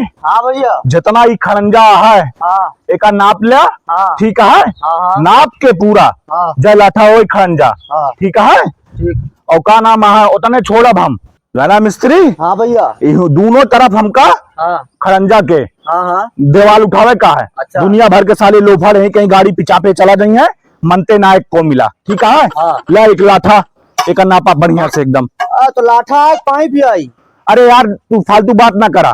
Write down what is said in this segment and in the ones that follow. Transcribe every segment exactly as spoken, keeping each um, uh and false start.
हाँ भैया। जितना ई खड़ंजा है, हाँ। एका नाप ले, हाँ। ठीक है? हाँ, हाँ। नाप के पूरा, हाँ। जय लाठा होई खड़ंजा, हाँ। ठीक है? ठीक। और का नाम है, उतने छोड़ब हम, है ना मिस्त्री? हाँ भैया। इहो दोनों तरफ हमका हाँ। खड़ंजा के हाँ, हाँ। देवाल उठावे का है। अच्छा। दुनिया भर के साले लोफर हैं, कहीं गाड़ी पिचा पे चला जाई है, मनते ना एक को मिला, ठीक है? हाँ। ला एक लाठा, एक नापा बढ़िया से एकदम। आ, तो लाठा है, पाइप भी आई। अरे यार, तू फालतू बात ना करा,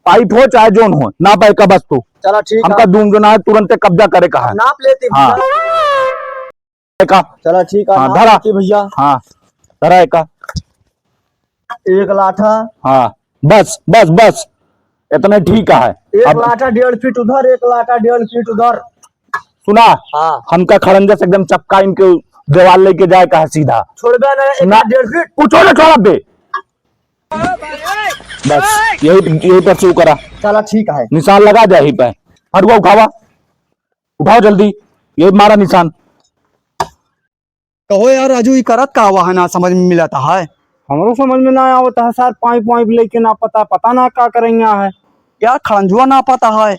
पाइप हो चाहे जोन हो, नापा एका बस तू। चला ठीक हमका है। दून जो ना है, तुरंते कब्जा करे का है। नाप लेती हाँ। भैया। एका। चला ठीक है, हाँ, नाप धरा। लेती भैया। हाँ, धरा एका। एक लाठा। हाँ, बस, बस, बस, इतने ठीक है। एक अब लाठा डेढ़ फीट उधर, एक लाठा डेढ़ फीट उधर। सुना, हाँ। हमका खड़ंजा से एकदम चपका इनके देवाल लेके जाए का है सीधा। छोड़बे ना, एक सुना, डेढ़ फीट। कुछ ना छोड़ा बे। बस, यही, यही पर से करा। चला ठीक है। निशान लगा दे यहीं पे। फरुआ उठावा, उठाओ जल्दी, ये मारा निशान। कहो यार राजू, ई करत का हुआ है, ना समझ में मिलत है। हमरो समझ में ना आवत है सर, पाइप वाइप लेके ना पता, पता ना का करेंगे है। यार खड़ंजुआ ना पता है।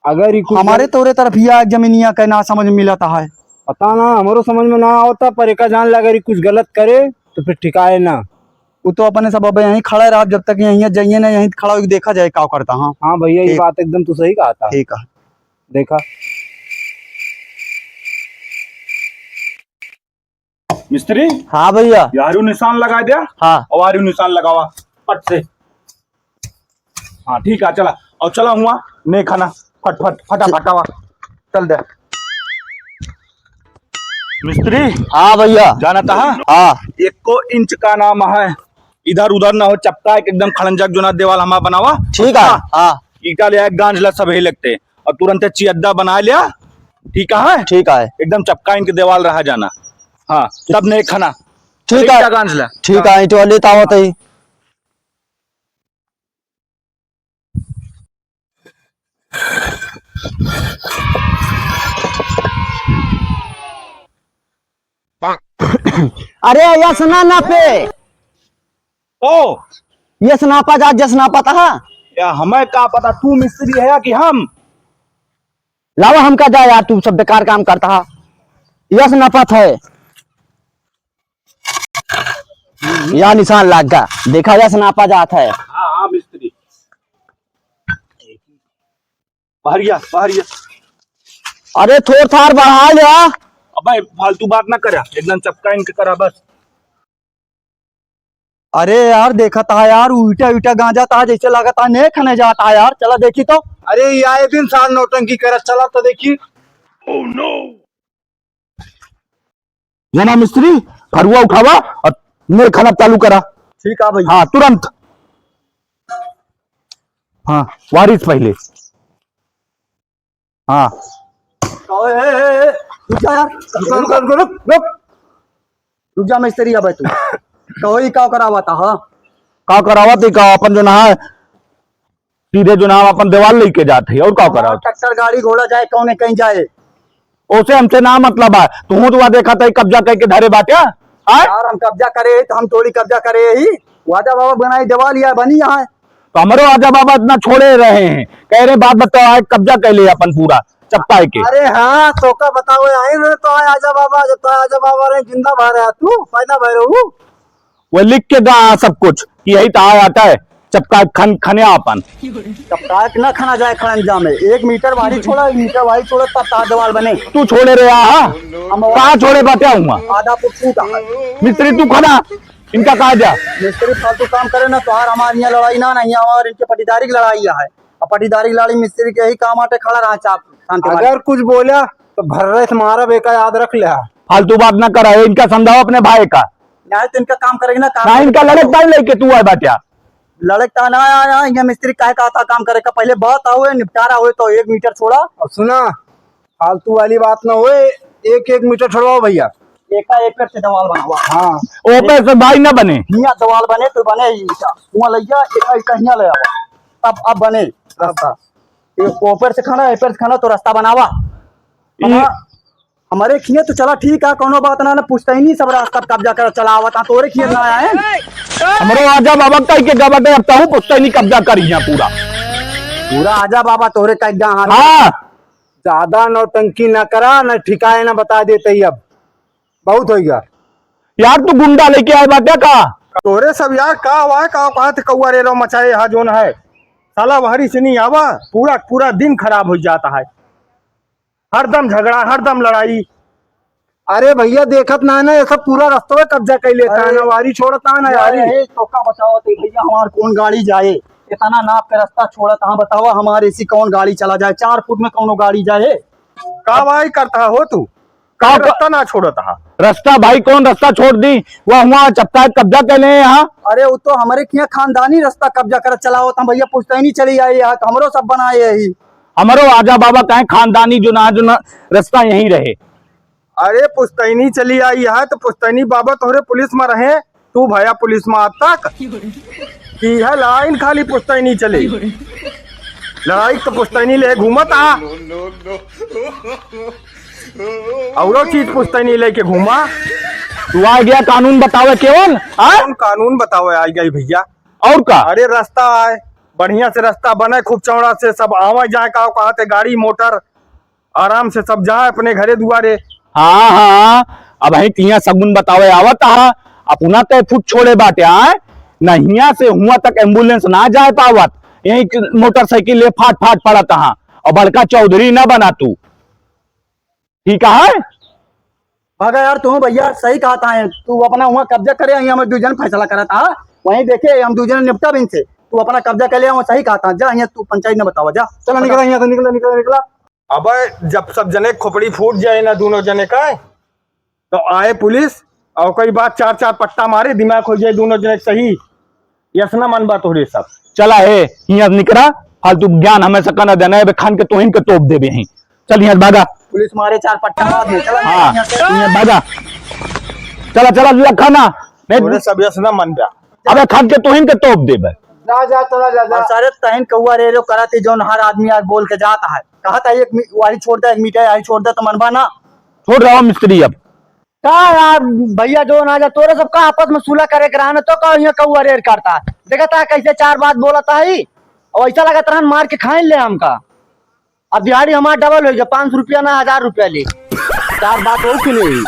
अगर ई कुछ हमारे गल- तोरे तरफ ही आ जमीनिया के ना समझ में मिलत है। पता ना, हमरो समझ में ना आवत है, पर एका जान ले अगर ई कुछ गलत करे तो फिर ठिकाए ना। वो तो अपने सब अब यहीं खड़ा रहा, जब तक यहीं जाइए ना, यहीं खड़ा होके देखा जाए का करता। हाँ। हाँ भैया, ये ठीक। बात एकदम तू सही कहा था। ठीक है। देखा। मिस्त्री? हाँ भैया। यारू निशान लगा दिया। हाँ। और आरू निशान लगावा, फट से। हाँ, ठीक है, चला। और चला हुआ, ने खाना, फट, फट, फटाफट आवा। चल दे। मिस्त्री? हाँ भैया। जाना था? हाँ। एको इंच का नाम है, इधर उधर ना हो, चपका एक एकदम खड़ंजक जो ना देवाल हमारा बनावा। ठीक है। हाँ। ईटा ले आए, गांज ला, सब ही लगते। और तुरंत चियद्दा बना लिया, ठीक है? ठीक है। एकदम चपका इनके देवाल रहा जाना। हाँ, तब नहीं खाना। ठीक है। ईटा गांज ला। ठीक है, ईटवा लेता आवत ही। अरे, यस ना नापे। ओ। यस नापा जा, जस नापा तहा। या हमें का पता, तू मिस्त्री है या कि हम? लावा हमका जा यार, तू सब बेकार काम करता है। यस नापत है। या निशान लाग गा। देखा, यस नापा जात है। हाँ, हाँ, मिस्त्री। बहरिया, बहरिया। अरे, थोड़ थार बढ़ा ले। अबे, फालतू बात ना करा, एकदम चपका इनके करा बस। अरे यार, देखा था यार, ऊ ईटा, ईटा गांजा था, जैसे लगा था ने खने जाता यार, चला देखी तो। अरे, ये आए दिन सार नौटंकी करा, चला तो देखी। Oh no! जना मिस्त्री, फरुआ उठावा और मेरे खाना चालू करा। ठीक है भैया। हाँ, तुरंत। हाँ, वारिस पहले। हाँ। ओए, ए, ए, ए, रुक जा यार। रुक, रुक, रुक, रुक, रुक। रुक जा मिस्त्री, अबे तू। कहो, ई का करावा था, हाँ? का करावा थी का? अपन जो ना है, सीधे जो नाम अपन देवाल लेके जात है, और का हाँ, करावा? ट्रैक्टर, गाड़ी, घोड़ा जाए, कौने कहीं जाए। ओसे हमसे ना मतलब है। तू तो वहाँ देखा था, कब्जा करके धरे बाटे, हाँ? यार, हम कब्जा करे, तो हम थोड़ी कब्जा करे ही। वाजा बाबा बनाई देवाल, या बनी यहाँ। तो हमरो आजा बाबा इतना छोड़े रहे हैं, कह रहे, "बात बताओ, आज कब्जा कर ले अपन पूरा चपकाए के।" अरे हाँ, तो का बताओ, आए रहे तो आए आजा बाबा, जब तो आए आजा बाबा रहे, जिंदा भर है तू, पैदा भर रहू। वो लिख के दा सब कुछ कि यही तो आया आता है, चपका खन, खने अपन। चपका के ना खाना जाए खड़ंजा में, एक मीटर बाहरी छोड़ा, एक मीटर बाहरी छोड़ा, तब तार दीवार बने। तू छोड़े रहे, हाँ? हम कहाँ छोड़े बाटे हुआ? आधा फुट टूटा है। मिस्त्री तू खड़ा, इनका कहा जा। मिस्त्री फालतू काम करे ना, तोहार हमार यहाँ लड़ाई ना, ना, यहाँ हमार इनके पटीदारी की लड़ाई है। और पटीदारी की लड़ाई मिस्त्री के यही काम आटे, खड़ा रहा चाप, शांति मार। अगर कुछ बोला तो भर्रे से मारा बेका, याद रख ले। फालतू बात ना करा, इनका समझाओ अपने भाई का। नहीं तो इनका काम करेगी ना, काम ना, करेगी इनका तो। लड़क टाइम लेके तू आए बाटिया। लड़क ता ना आया, यहाँ मिस्त्री काहे का आता काम करे का, पहले बात आओ, निपटारा होए तो एक मीटर छोड़ा। और सुना, फालतू वाली बात ना होए, एक एक मीटर छोड़वाओ भैया। एका एक से दीवाल बनावा। हाँ। ओपर से भाई ना बने। हियाँ दीवाल बने तो बने ही का। हुआँ लइया, एका, एका हियाँ ले आवा। तब, अब बने रास्ता। ये ओपर से खाना, एपर से खाना तो रास्ता बनावा। ई हमारा, हमारे खिए तो चला ठीक है, कौनो बात ना, ना पूछता ही नहीं, सब रास्ता कब्जा कर चला आवत, हाँ, तोरे खिए ना आए। हमरो आजा बाबा कह के गबटे, अब तहु पूछता ही नहीं, कब्जा कर यहाँ पूरा। पूरा आजा बाबा तोहरे का एकदम हाथ। हाँ। ज्यादा नौटंकी ना करा, ना ठिकाए ना बता देते ही अब। बहुत होइगा। यार, तू गुंडा लेके आए बाटे का? तोरे सब यार, का हुआ है, का कहत कौआ रे रो मचाए यहाँ जोन है। साला वहरी से नहीं आवा, पूरा, पूरा दिन खराब हो जाता है। हरदम झगड़ा, हरदम लड़ाई। अरे भैया, देखत ना है ना, ये सब पूरा रस्तवा कब्जा कर लेता है अरे ना, वारी छोड़ता है ना यार, यारी। ए, तो का बताओ तो भैया, हमार कौन गाड़ी जाए? इतना नाप के रास्ता छोड़त, हाँ बतावा, हमारे ऐसी कौन गाड़ी चला जाए? चार फुट में कौनो गाड़ी जाए? का भाई करता हो तू? का का रास्ता ना छोड़त हा? रास्ता भाई, कौन रास्ता छोड़ दी? वह हुआ चपका कब्जा कर ले यहाँ। अरे, वो तो हमारे किहाँ खानदानी रास्ता कब्जा कर चलावत हम भैया, पुश्तैनी चली आई है, तो हमरो सब बनाए यही। हमरो आजा बाबा कहें खानदानी जो ना, जो ना रास्ता यहीं रहे। अरे, पुश्तैनी चली आई है, तो पुश्तैनी बाबा तोहरे पुलिस में रहे, तू भया पुलिस में आज तक? कि है लाइन खाली पुश्तैनी चले। लड़ाई तो पुश्तैनी ले घूमत आ। औरो चीज पुश्तैनी लेके घूमा। तू आ गया कानून बतावे केवल, हाँ? कौन कानून बतावे आ गई भैया? और का? अरे रास्ता आए, बढ़िया से रास्ता बने, खूब चौड़ा से सब आवे जाए, का कहते गाड़ी मोटर आराम से सब जाए अपने घरे दुआरे। हाँ, हाँ, अब हियाँ सगुन बतावे आवत हा, अपना तय फुट छोड़े बाटे, आए? न हियाँ से हुआँ तक एम्बुलेंस ना जाए पावत, यहीं क-, मोटरसाइकिल ले फाट फाट पड़त हा, और बड़का चौधरी ना बना तू, ठीक है? भागा यार, तू भैया सही कहत हा, तू अपना हुआँ कब्जा करे, हियाँ हम दू जन फैसला करत हा, वहीं देखे हम दू जन निपटा बिन से, तू अपना कब्जा कर ले, हुआँ सही कहत हा, जा हियाँ तू पंचायत में बतावा, जा। चला निकला हियाँ से, निकला, निकला, निकला। अबे जब सब जने खोपड़ी फूट जाए ना दोनों जने का, तो आए पुलिस और कई बात चार चार पट्टा मारे, दिमाग हो जाए दोनों जने के सही। यस ना मन बात हो रे सब। चला हे, हियाँ निकरा, फालतू ज्ञान हमें सका ना देना है, बे खान के तोहिन के तोप देबे ही। चल हियाँ भागा। पुलिस मारे चार पट्टा बाद में, चला हाँ, हियाँ से। हियाँ भागा। चला, चला, लखा ना। नहीं, तोरे सब यस ना मन बा। अबे खान के तोहिन के तोप देबे। जा, जा, चला, जा, जा। और सारे तहिन कौआ रे रो करत ही, जौन हर आदमी आज बोल के जात है। कहत है, एक मी-, वाही छोड़ दे, एक मीटर वाही छोड़ दे, तो मनबा ना। छोड़ रहा हूँ मिस्त्री अब। का यार, भैया जौन आ जा, तोरे सब का आपस में सुलह करे के रहा ना, तो का यहाँ कौआ रेर करता है? देखता है कैसे चार बात बोलता है, और ऐसा लगत रहन मार के खाइन ले हमका। अब दिहाड़ी हमार डबल हो गया, पाँच सौ रुपया ना, हजार रुपया ले। चार बात हो कि नहीं?